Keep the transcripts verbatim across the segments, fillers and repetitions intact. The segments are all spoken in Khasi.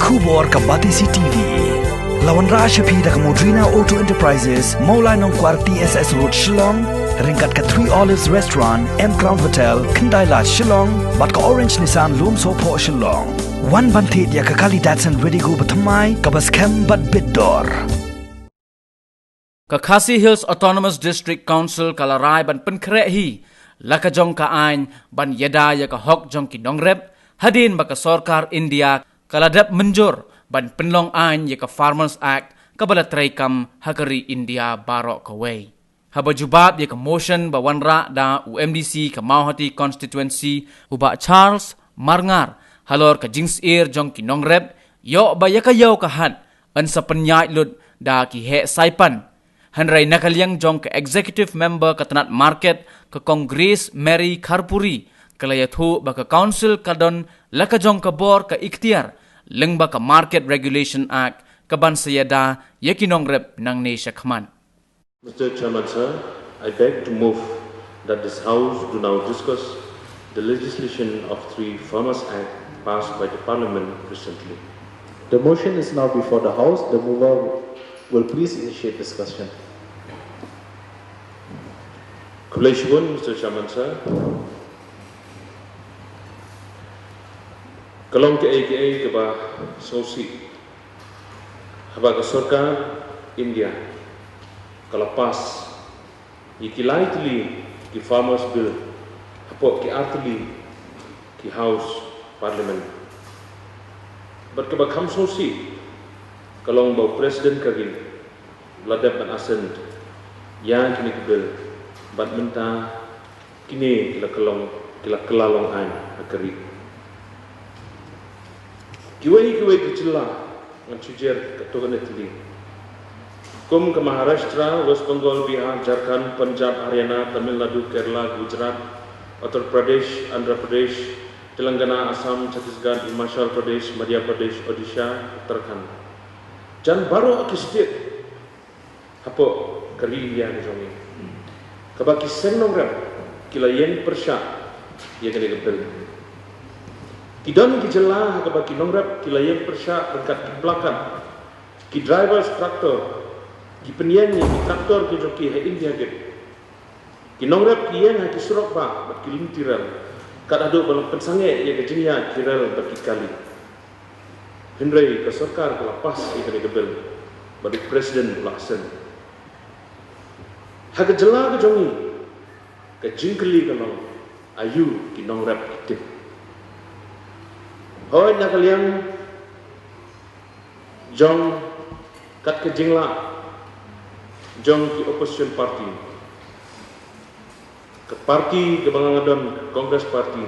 Khubor ka Batesi T V. La wanrah sha phi da ka Modrina Auto Enterprises, Mawlai Nongkwar T S S Road, Shillong, ryngkat ka Three Olives Restaurant, M Crown Hotel, Khyndai Lad, Shillong, bad ka Orange Nissan Lumsohphoh, Shillong. Wan ban thied ïa ka kali Datsun Redigo bathymmai, kaba skhem bad bit dor. Ka Khasi Hills Autonomous District Council ka la rai ban pynkhreh hi la ka jong ka aiñ ban ïada ïa ka hok jong ki nongrep, hadien ba ka sorkar India ka la dep mynjur ban pynlong aiñ ïa ka Farmers Act kaba la treikam ha ka ri India baroh kawei. Haba jubab ïa ka motion ba wanrah da u M D C ka Mawhati Constituency, u Bah Charles Marngar, halor ka jingsyier jong ki nongrep, ïoh ba ïa ka ïew ka hat yn sa pynïaid lut da ki heh saipan. Hynrei na ka liang jong ka Executive Member ka tnat Market, ka Kong Grace Mary Kharpuri, ka la ïathuh ba ka Council ka don la ka jong ka bor ka iktiar lyngba ka Market Regulation Act, ka ban sa ïada ïa ki nongrep nangne shakhmat. Mister Chairman, sir, I beg to move that this House do now discuss the legislation of three Farmers Act passed by the Parliament recently. The motion is now before the House. The mover will please initiate discussion. Khublei shibun, Mister Chairman, sir. Ka long kaei kaei kaba sngewsih haba ka sorkar India ka la pass ïa ki lai tylli ki Farmers Bill hapoh ki ar tylli ki House Parliament. Bad kaba kham sngewsih ka long ba u President ka ri u la dep ban assent ïa kine ki bill, bad mynta kine ki la kylla long, ki la kylla long aiñ ha ka ri. Kiwei kiwei ki jylla, ngan shu jer katto katne tylli, kum ka Maharashtra, West Bengal, Bihar, Jharkhand, Punjab, Haryana, Tamil Nadu, Kerala, Gujarat, Uttar Pradesh, Andhra Pradesh, Telangana, Assam, Chhattisgarh, Himachal Pradesh, Madhya Pradesh, Odisha, Uttarakhand. Jan baroh ki state hapoh ka ri India ka jong ngi, kaba ki seng nongrep ki la ïeng pyrshah ïa kane ka bill. Ki don ki jylla ha kaba ki nongrep ki la ïeng pyrshah ryngkat ki plakat, ki drivers tractor ki pynïeng ïa ki tractor ki jong ki ha India Gate. Ki nongrep ki ïeng ha ki surok bah bad ki lynti rel, kat haduh ba la pynsangeh ïa ka jingïaid ki rel bad ki kali. Hynrei ka sorkar ka la pass ïa kane ka bill bad u President u la assent. Ha ka jylla ka jong ngi, ka jingkylli ka long, aïu ki nongrep ki tip? Hooid, na ka liang jong kat ka jinglah jong ki opposition party, ka party kaba nga nga don, Congress Party,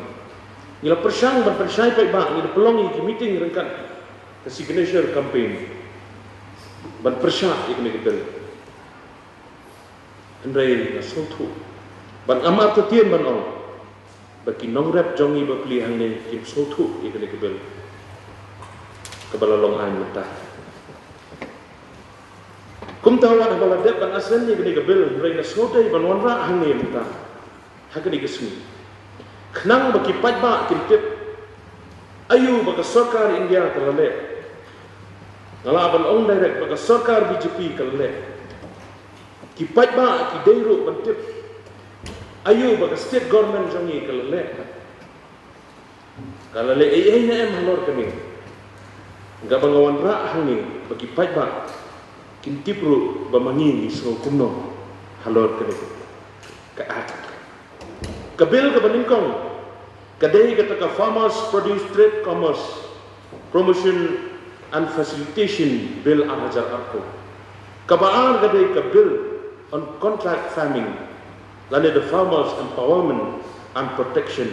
ngi la pyrshang ban pynshai paidbah, ngi la pynlong ïa ki meeting ryngkat ka signature campaign ban pyrshah ïa kane ka bill. Hynrei nga sngewthuh, bad ngam artatien ban ong, ba ki nongrep jong ngi bapli hangne kim sngewthuh ïa kane ka bill kaba la long aiñ mynta. Kumta wat haba la dep ban assent ïa kane ka bill, hynrei nga sngewdei ban wanrah hangne mynta ha kane ka sngi, khnang ba ki paidbah kin tip aïu ba ka sorkar India ka la leh. Nga lah ban ong direct ba ka sorkar B J P ka la leh. Ki paidbah ki dei ruh ban tip aïu ba ka state government jong ngi ka la leh. Ka la leh ei ei ne em halor kane. Kaba nga wanrah hangne ba ki paidbah kin tip ruh ba ma ngi ngi sngew kumno halor kane ka act. Ka bill kaba nyngkong ka dei kata ka Farmers Produce Trade Commerce Promotion and Facilitation Bill ar hajar arphew. Kaba ar ka dei ka Bill on Contract Farming, lane the Farmers Empowerment and Protection,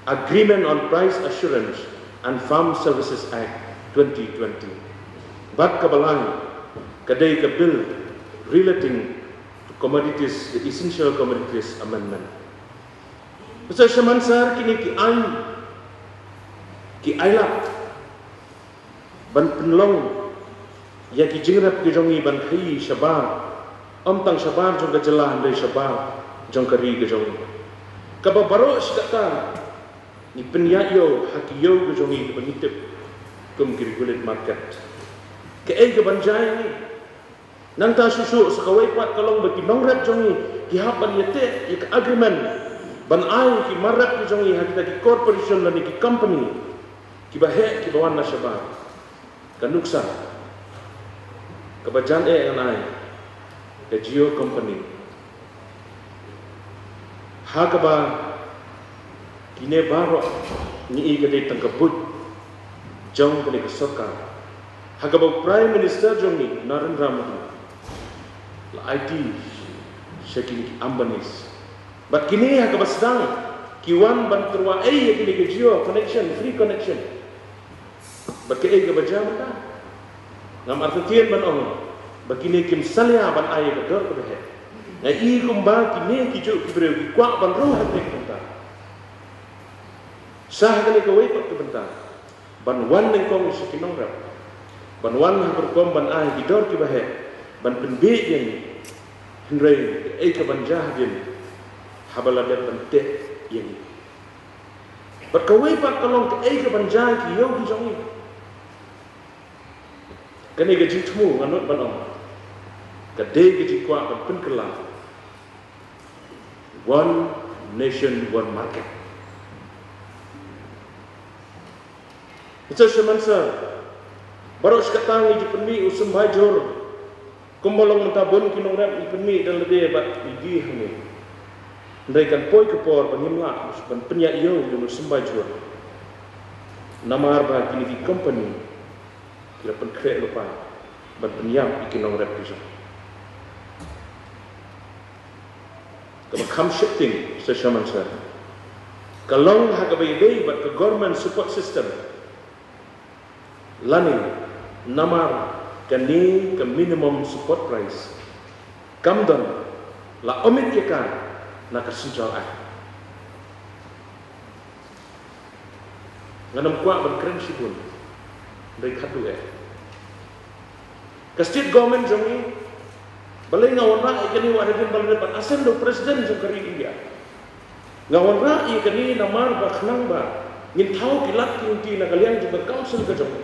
Agreement on Price Assurance and Farm Services Act twenty twenty. Bad kaba lai ka dei ka Bill relating to commodities, the Essential Commodities Amendment. Mister Chairman sir, kine ki aiñ ki ailad ban pynlong ïa ki jingrep ki jong ngi ban khaii shabar, ym tang shabar jong ka jylla hynrei shabar jong ka ri ka jong ngi. Kaba baroh shi katta ngi pynïaid ïew ha ki ïew ki jong ngi kiba ngi tip. kum ki regulate market. Kaei ka ban jia ïa ngi? Nangta shuh shuh sa kawei pat ka long ba ki nongrep jong ngi ki hap ban ïateh ïa ka agreement ban ai ki mar rep ki jong ngi ha kita ki corporation lane ki company kiba heh kiba wan na shabar. Ka nuksa kaba jan eh ngan ai, ka Jio company, ha kaba kine baroh ngi i ka dei tang ka buit jong kane ka sorkar, ha kaba Prime Minister jong ngi Narendra Modi la aiti sha kine ki Ambanis. Bad kine ha kaba sdang ki wan ban tyrwa ei ïa kine ki Jio connection, free connection. Bad kaei kaba jia mynta? Ngam artatien ban ong ba kine kim salia ban ai ka dor kaba heh. Nga i kumba kine ki juh ki briew ki kwah ban rung ha kane ka bynta. Sa ha kane kawei pat ka bynta ban wan nyngkong sha ki nongrep, ban wan ha ka rukom ban ai ki dor kiba heh, ban pynbiej ïa ngi. Hynrei kaei ka ban jia hadien haba la dep ban teh ïa ngi? Bad kawei pat ka long kaei ka ban jia ki ïew ki jong ngi? Kane ka jingthmu nga nud ban ong ka dei ka jingkwah ban pynkylla. One nation, one market. Mr. Chairman Sir, baroh shi katta ngi ju pynmih u symbai jhur. Kumba long mynta bun ki nongrep ngi pynmih da lade bad ngi die hangne. Hynrei kan poi ka por ba ngim lah ban pynïaid ïew ïa u symbai jhur. Namar ba kine ki company ki la pynkhreh lypa ban pynïap ïa ki nongrep ki jong. Kaba kham sheptieng, Mr. Chairman Sir, ka long ha kaba ïadei bad ka government support system. Lane namar kane ka minimum support price kam don la omit ïa ka na ka Central Act. Ngan ym kwah ban kren shibun, hynrei khatduh eh, ka state government jong ngi, balei nga wanrah ïa kane, wat hadien ba la dep ban ascend u president jong ka ri India. Nga wanrah ïa kane namar ba khnang ba ngin thaw ki lad ki lynti na ka liang jong ka council ka jong ngi.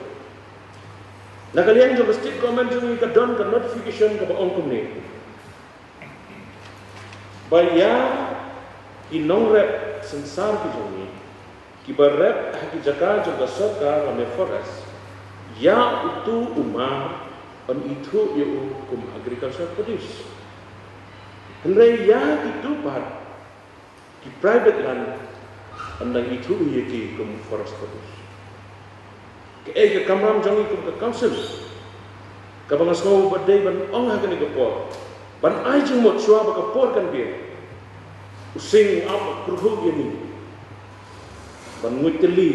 Na ka liang jong ka state government jong ngi ka don ka notification kaba ong kumne, ba ïa ki nongrep synsar ki jong ngi kiba rep ha ki jaka jong ka sorkar lane forest, ïa utu u mar yn ithuh ïa u kum agriculture produce. Hynrei ïa kitu pat ki private land, yn dang ithuh ïa ki kum forest produce. Kaei ka kamram jong ngi kum ka council kaba nga sngew ba dei ban ong ha kane ka por, ban ai jingmut shuwa ba ka por kan biang? U sing u ap u kyrhuh ïa ngi ban nguid tylli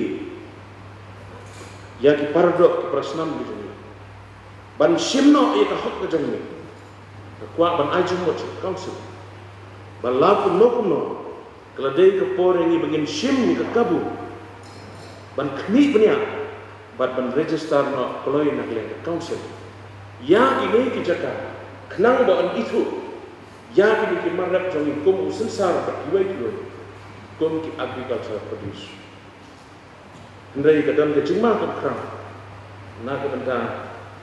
ïa ki paradoh ki parasnam ki jong ngi, ban shim noh ïa ka hok ka jong ngi. Nga kwah ban ai jingmut sha ka council ba la kumno kumno, ka la dei ka por ïa ngi ba ngin shim ïa ka kabu ban khmih bniah bad ban register noh kloi na ka liang ka council ïa kine ki jaka, khnang ba yn ithuh ïa kine ki mar rep jong ngi kum u synsar bad kiwei kiwei kum ki agriculture produce. Hynrei ka don ka jingma kaba khraw na ka bynta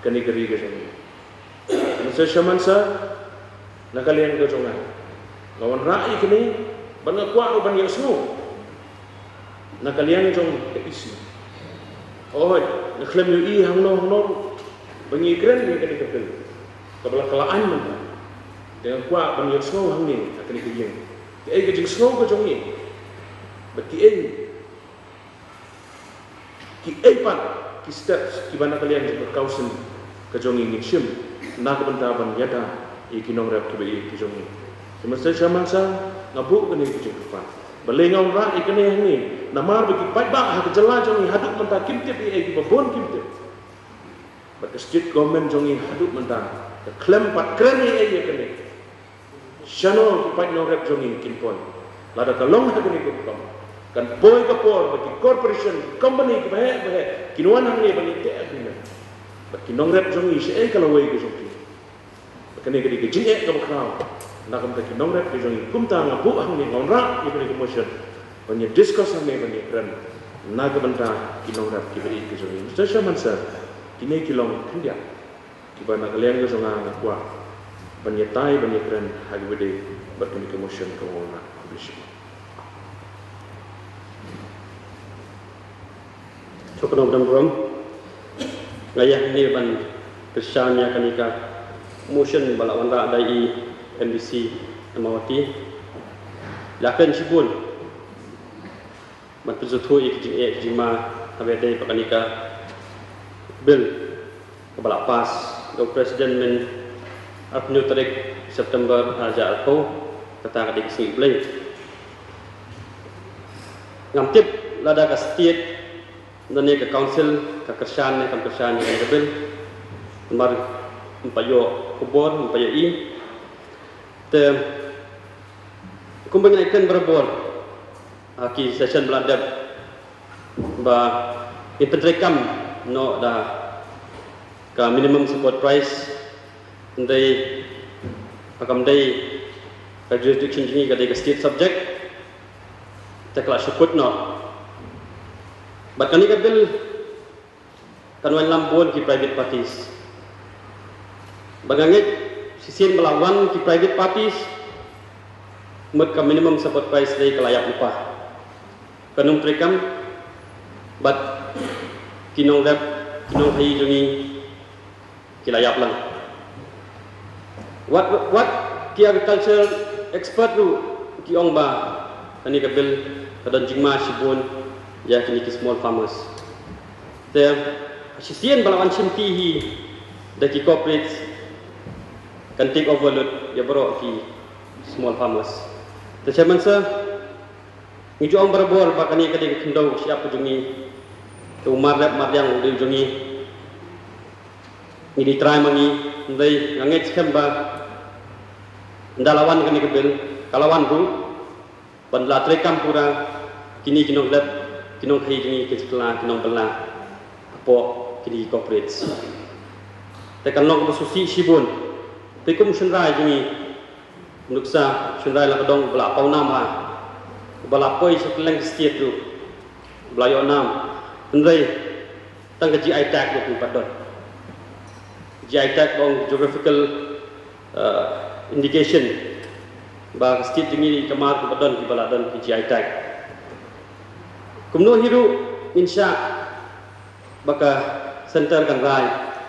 kane ka ri ka jong ngi. Mr. Chairman Sir, na ka liang ka jong nga, nga wanrah ïa kane bad nga kwah ruh ban ïohsngew na ka liang jong ka E C. Hooid, nga khlem ïohi hangno hangno ba ngi kren ïa kane ka bill kaba la kylla aiñ mynta. Te nga kwah ban ïohsngew hangne ha kane ka ïing, kaei ka jingsngew ka jong ngi, bad kiei kiei pat ki steps kiba na ka liang jong ka council ka jong ngi ngin shim na ka bynta ban ïada ïa ki nongrep kiba ïeit ki jong ngi. Te Mr. Chairman Sir, nga buh kane ka jingkyrpad, balei nga wanrah ïa kane hangne, namar ba ki paidbah ha ka jylla jong ngi haduh mynta kim tip ïa kiba bun kim tip. Bad ka state government jong ngi haduh mynta ka khlem pat kren ïa ïa kane. Shano ki paid nongrep jong ngi kin poi? Lada ka long ha kane ka rukom, kan poi ka por ba ki corporation, ki company kiba heh ba heh kin wan hangne ban ïateh agreement. Bad ki nongrep jong ngi, shaei ka lawei ka jong ki? Bad kane ka dei ka jingeh kaba khraw na ka bynta ki nongrep ka jong ngi. Kumta nga buh hangne, nga wanrah ïa kane ka motion ban ïa discuss hangne, ban ïa kren. na ka bynta ki nongrep kiba ïeit ki jong ngi. Mister Chairman Sir, kine ki long khyndiat kiba na ka liang ka jong nga nga kwah ban ïatai ban ïakren ha kaba ïadei bad kane ka motion kaba nga wanrah. Khublei shibun. Shukrani Madam Burom. Nga ïa hangne ban kyrshan ïa kane ka motion ba la wanrah da i MDC na Mawhati. La kren shibun ban pynsngewthuh ïa ki jingeh ki jingma haba ïadei bad kane ka bill kaba la pass da u President mynhynnin tarik September arhajar arphew, kata ka dei ka sngi U Blei. Ngam tip lada ka state lane ka council ka kyrshan ne kam kyrshan ïa kane ka bill. Namar ym pat ïoh khubor, ym pat ïohi. Te kumba ngi la ïakren barabor ha ki session ba la dep ba ngin pyntreikam noh da ka minimum support price, hynrei ba kam dei ka jurisdiction jong ngi, ka dei ka state subject. Te ka la shu kut noh. Bad kane ka bill kan wallam bun ki private parties. Ba nga ngeit shisien ba la wan ki private parties, mut ka minimum support price dei ka la ïap lypa. Kan ym treikam bad ki nongrep, ki nongkhaïi jong ngi ki la ïap lang. Wat, wat ki agriculture expert ruh ki ong ba kane ka bill ka don jingma shibun ïa kine ki small farmers. Te shisien ba la wan shimti hi da ki corporates kan take over lut ïa baroh ki small farmers. Te Chairman Sir, ngi ju ong barabor ba kane ka dei ka khyndew shyiap ka jong ngi. Te u mar rep mar riang u dei u jong ngi. Ngi dei trai ma ngi, hynrei nga ngeit skhem ba ynda la wan kane ka bill, ka la wan ruh, ban la treikam pura, kine ki nongrep, ki nongkhaïi jong ngi kin sa kylla, ki nongbylla hapoh kine ki corporates. Te kan long kaba sngewsih shibun. Te kum shynrai jong ngi, nuksa shynrai la ka dong ba la paw nam ha, ba la poi sha kylleng state ruh ba la ïoh nam. Hynrei tang ka GI tag ruh kim pat don. GI tag ba ong geographical, uh, indication ba ka state jong ngi ka mar kim pat don kiba la don ki GI tag. Kumno hi ruh ngin shah ba ka center kan rai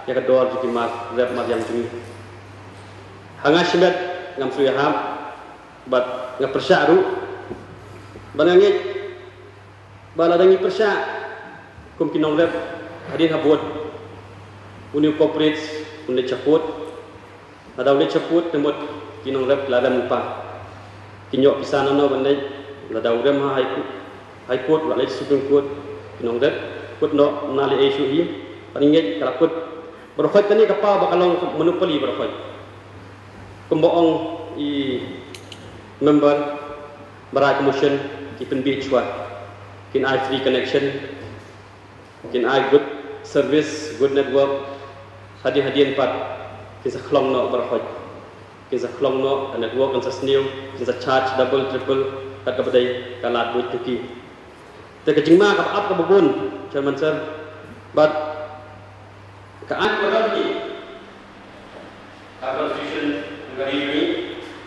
ïa ka dor jong ki mar rep mar riang jong ngi. Ha nga shimet ngam shu ïahap bad nga pyrshah ruh. Bad nga ngeit ba lada ngi pyrshah kum ki nongrep hadien habud, une u corporates un leit sha court. Lada u leit sha court te mut ki nongrep la rem lypa. Kin ïoh pisa nano ban leit, lada u rem ha High Court, High Court, la leit Supreme Court, ki nongrep kut noh, ym lah leh ei shuh hi. Bad ngi ngeit ka la kut. Bad khoit kane ka paw ba ka long monopoly bad khoit. Kumba ong i member ba rai ka motion, ki pynbieit shuwa. Kin ai free connection, kin ai good service, good network. Hadien hadien pat kin sa khlong noh baroh khoit. Kin sa khlong noh, ka network kan sa sniew, kin sa charge double, triple kat kaba dei ka lad buit jong ki. Te ka jingma kaba ap kaba bun, Chairman Sir, bad ka aiñ ka don hi, ka constitution ka ri jong ngi,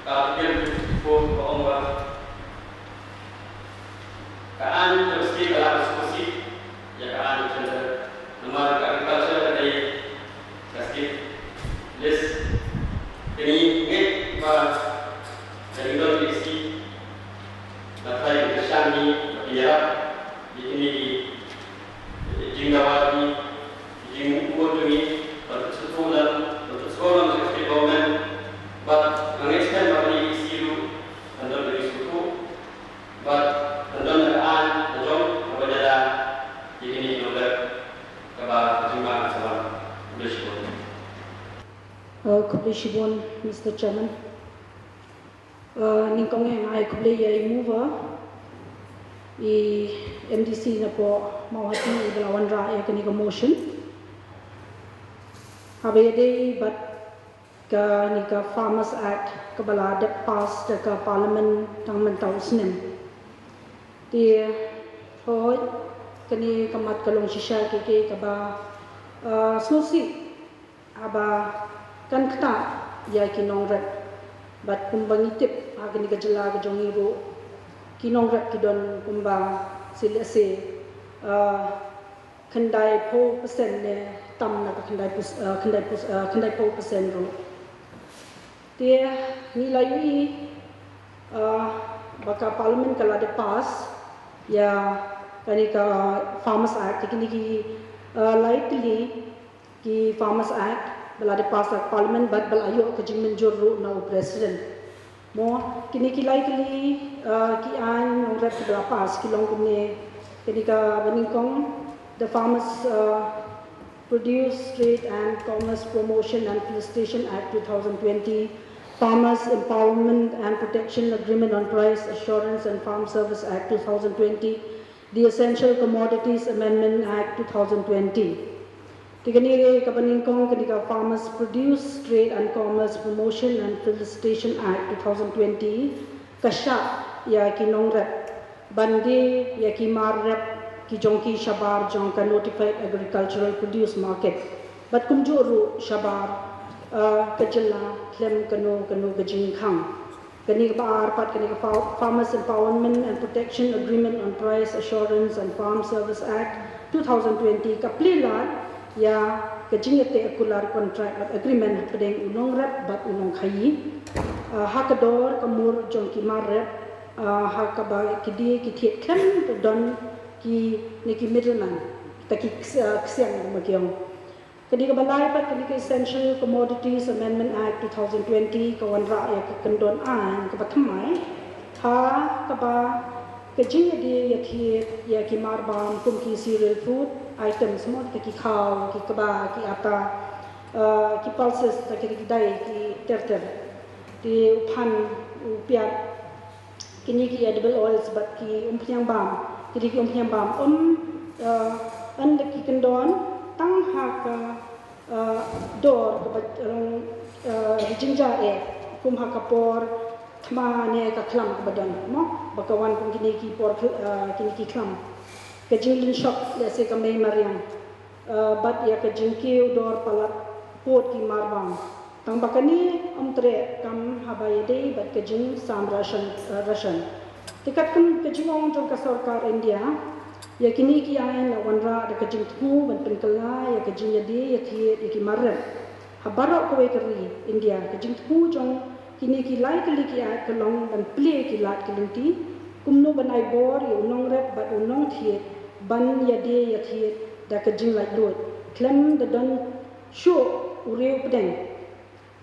ka article fifty-four ka ong ba ka aiñ ka state ka la ka sukasi ïa ka aiñ ka center. Namar ka agriculture ka dei ka state list. Te ngi ngeit ba ka jingdon ka state la trai ka shan ngi ba ki ïarap ïa kine ki jingdawa jong ngi, ki jingmut jong ngi, ban pynsngewthuh lang, ban pynsngewthuh lang sha ka state government. Bad nga ngeit skhem ba kine ki state ruh kan don ka jingpynpaw. Bad kan don ka aiñ ka jong kaba ïada ïa kine ki nongrep kaba ka jingma kan sa wan. Khublei shibun. Uh, khublei shibun, Mister Chairman. Uh, nyngkong eh nga ai khublei ïa i mover, i MDC na poh Mawhati, iba la wanrah ïa kane ka motion. Haba ïadei bad kane ka Farmers Act kaba la dep pass da ka Parliament tang mynta u snem. Te hooid, Kane ka mat ka long shisha KK kaba, ah, sngewsih haba kan ktah ïa ki nongrep. Bad kumba ngi tip ha kane ka jylla ka jong ngi ruh, ki nongrep ki don kumba, si lehse, ah, khyndai phew percent ne tam na ka khyndai phew, ah, khyndai phew, ah, khyndai phew percent ruh. Te ngi la ïohi, ah, ba ka Parliament ka la dep pass ïa kane ka Farmers Act, kine ki, ah, lai tylli ki Farmers Act ba la dep pass ha ka Parliament bad ba la ïoh ka jingmynjur ruh na u President. Mo, kine ki lai tylli, ah, ki aiñ nongrep ki ba la pass ki long kumne, kane kaba nyngkong, the Farmers, ah, Produce, Trade and Commerce Promotion and Felicitation Act two thousand twenty, Farmers Empowerment and Protection Agreement on Price Assurance and Farm Service Act two thousand twenty, the Essential Commodities Amendment Act two thousand twenty. Te kane re kaba nyngkong, kane ka Farmers Produce, Trade and Commerce Promotion and Felicitation Act two thousand twenty, ka shah ïa ki nongrep ban die ïa ki mar rep ki jong ki shabar jong ka Notified Agricultural Produce Market. Bad kumjuh ruh shabar, eh, ka jylla khlem kano kano ka jingkhang. Kane kaba ar pat, kane ka Fa-, Farmers Empowerment and Protection Agreement on Price Assurance and Farm Service Act two thousand twenty, ka plie lad ïa ka jingïateh kular contract bad agreement hapdeng u nongrep bad u nongkhaïi, ah, ha ka dor ka mur jong ki mar rep, ah, ha kaba ki die ki thied khlem don kine ki middleman, kita ki ks-, ah, ksiang, kumba ki ong. Kane kaba lai pat, kane ka Essential Commodities Amendment Act two thousand twenty, ka wanrah ïa ka kyndon aiñ kaba thymmai, ha kaba ka jingïadie ïathied ïa ki mar bam kum ki cereal food items, mo, kita ki khaw, ki kba, ki ata, eh, ki pulses, kita ki dei ki ter ter. Te u phan, u piat, kine ki edible oils bad ki umphniang bam, kine ki umphniang bam, um, eh, yn da ki kyndon tang ha ka, eh, dor kaba, eh, jingjia eh, kum ha ka por thma ne ka khlam kaba don, mo, ba ka wan kum kine ki por khl-, eh, kine ki khlam. Ka jinglynshop lehse ka mei mariang, eh, bad ïa ka jingkiew dor palat pud ki mar bam. Tang ba kane ym treh kam haba ïadei bad ka jingsam ration, eh, ration. Te katkum ka jingong jong ka sorkar India, ïa kine ki aiñ la wanrah da ka jingthmu ban pynkylla ïa ka jingïadie ïathied ïa ki mar rep. Ha baroh kawei ka ri India, ka jingthmu jong kine ki lai tylli ki aiñ ka long ban plie ki lad ki lynti, kumno ban ai bor ïa u nongrep bad u nongthied ban ïadie ïathied da ka jinglaitluid, khlem da don shuh u riew pdeng.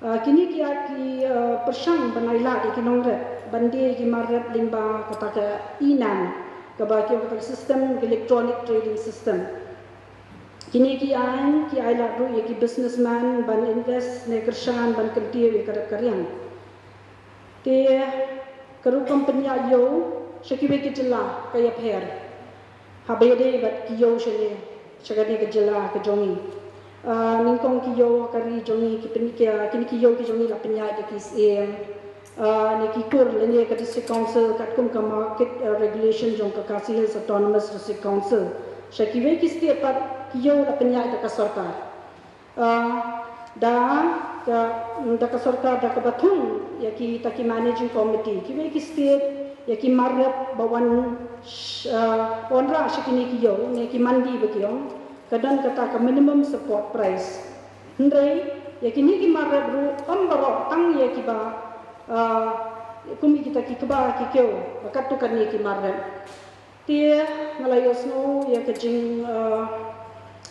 Ah, kine ki aiñ ki, ah, pyrshang ban ai lad ïa ki nongrep ban die ïa ki mar rep lyngba kata ka e-NAM, kaba ki ong kata ka system, ka electronic trading system. Kine ki aiñ ki ai lad ruh ïa ki businessman ban invest ne kyrshan ban kyntiew ïa ka rep ka riang. Te ka rukom pynïaid ïew sha kiwei ki jylla ka ïapher haba ïadei bad ki ïew shane sha kane ka jylla ka jong ngi. Ah, nyngkong ki ïew ha ka ri jong ngi ki pyn-, ki, kine ki ïew ki jong ngi la pynïaid da ki syiem, ah, ne ki kur lane ka District Council katkum ka Market, ah, Regulation jong ka Khasi Hills Autonomous District Council. Sha kiwei ki state pat ki ïew la pynïaid da ka sorkar. Ah, da ka, da ka sorkar da kaba thung ïa kita ki managing committee, kiwei ki state, ïa ki mar rep ba wan sh-, ah, wanrah sha kine ki ïew ne ki mandi ba ki ong, ka don kata ka minimum support price. Hynrei ïa kine ki mar rep ruh ym baroh, tang ïa kiba, ah, kum ïa kita ki kba ki kiew, ba katto katne ki mar rep. Te nga la ïohsngew ïa ka jing, eh,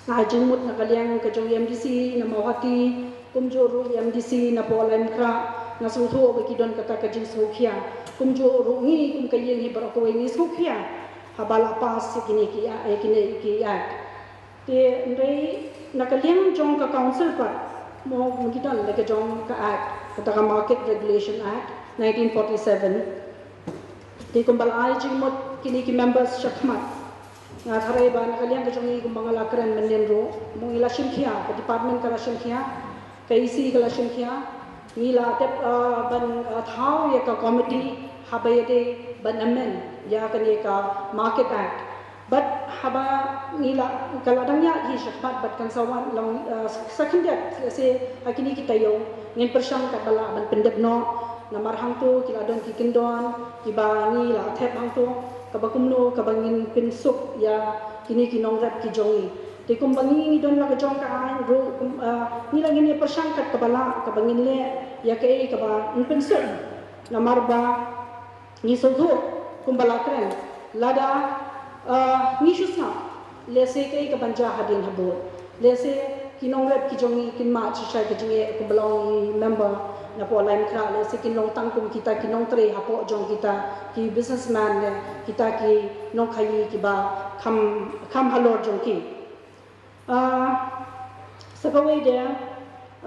nga jingmut na ka liang ka jong i MDC na Mawhati, kumjuh ruh i MDC na Pawlai Mukhrah, nga sngewthuh ba ki don kata ka jingsngewkhia. Kumjuh ruh ngi kum ka ïing hi baroh kawei ngi sngewkhia haba la pass ïa kine ki, ïa kine ki act. Te hynrei na ka liang jong ka council pat, mo, ngi don la ka jong ka act, kata ka Market Regulation Act nineteen forty-seven. Te kumba la ai jingmut kine ki members shakhmat, nga tharai ba na ka liang ka jong ngi kumba nga la kren mynnin ruh, mo, ngi la shimkhia, ka department ka la shimkhia, ka EC ka la shimkhia, ngi la tep, ah, ban, ah, thaw ïa ka committee haba ïadei ban amend ïa kane ka Market Act. Bad haba ngi la, ka la dang ïaid hi shakhmat bad kan sa wan long, eh, sa khyndiat, lehse ha kine ki taïew ngin pyrshang katba lah ban pyndep noh. Namar hangto ki la don ki kyndon kiba ngi la thep hangto, kaba kumno kaba ngin pynsuk ïa kine ki nongrep ki jong ngi. Te kumba ngi ngi don la ka jong ka aiñ ruh, kum, eh, ngi la ngin ïa pyrshang kat kaba lah kaba ngin leh ïa kaei kaba ngin pynsuk. Namar ba ngi sngewthuh kumba la kren, lada, eh, ngi shu sngap, lehse kaei kaban jia hadien habud, lehse ki nongrep ki jong ngi kin mad shisha ka jingeh, kumba long i member napoh Laitumkhrah, lehse kin long tang kum kita ki nongtrei hapoh jong kita ki businessman ne kita ki nongkhaii kiba kham, kham halor jong ki. Ah, sa kawei de,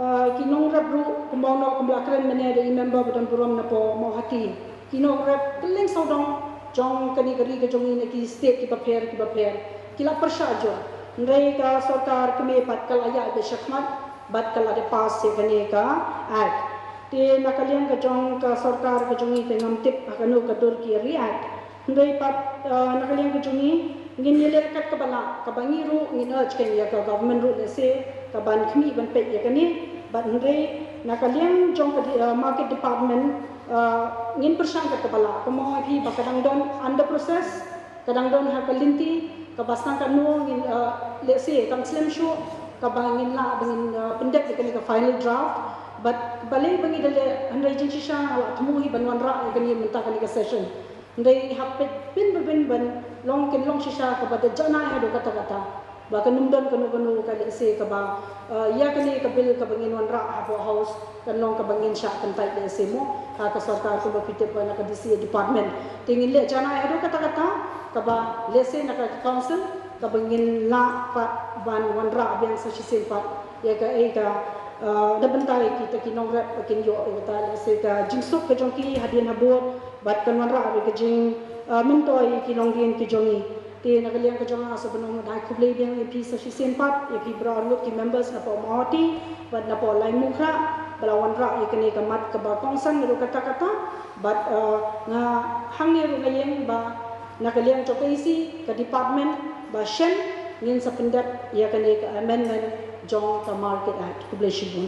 ah, ki nongrep ruh kumba u nongkren mynne de i member ba don burom napoh Mawhati. Ki nongrep kylleng sawdong jong kane ka ri ka jong ngi na ki state kiba pher kiba pher ki la pyrshah jur. Hynrei ka sorkar kmie pat ka la ïaid beit shakhmat bad ka la dep pass ïa kane ka act. Te na ka liang ka jong ka sorkar ka jong ngi te ngam tip ha kano ka dur ki react. Hynrei pat, eh, na ka liang ka jong ngi, ngin ïaleh kat kaba lah, kaba ngi ruh ngin urge kein ïa ka government ruh lehse kaban khmih ban peit ïa kane. Bad hynrei na ka liang jong ka di-, eh, market department, eh, ngin pyrshang kat kaba lah. Kumba ong ïa phi ba ka dang don under process, ka dang don ha ka lynti, kaba sdang katno ngin, eh, lehse kam slem shuh kaba ngin lah ba ngin, eh, pyndep ïa kane ka final draft. Bad balei ba ngi da leh, hynrei jingshisha nga la thmu hi ban wanrah ïa kane mynta kane ka session. Hynrei hap peit pynban pynban ban long, kin long shisha kaba da janai haduh katta katta. Ba kan ym don kano kano ka lehse kaba, eh, ïa kane ka bill kaba ngin wanrah hapoh House kan long kaba ngin shah kyntait lehse mo ha ka sorkar kumba phi tip ba na ka D C A department. Te ngin leh janai haduh katta katta kaba lehse na ka council kaba ngin lah pat ban wanrah biang sa shisien pat ïa kaei ka, eh, na bynta ïa kita ki nongrep ba kin ïoh ïa kata lehse ka jingsuk ka jong ki hadien habud. Bad kan wanrah ruh ka jing, ah, myntoi ki longdien ki jong ngi. Te na ka liang ka jong nga sa ban ong khublei biang ïa phi sa shisien pat, ïa phi baroh arngut ki members napoh Mawhati bad napoh Laitumkhrah ba la wanrah ïa kane ka mat kaba kongsan ruh katta katta. Bad, ah, nga hangne ruh nga ïeng ba na ka liang jong ka E C, ka department ba shen, ngin sa pyndep ïa kane ka amendment jong ka Market Act. Khublei shibun.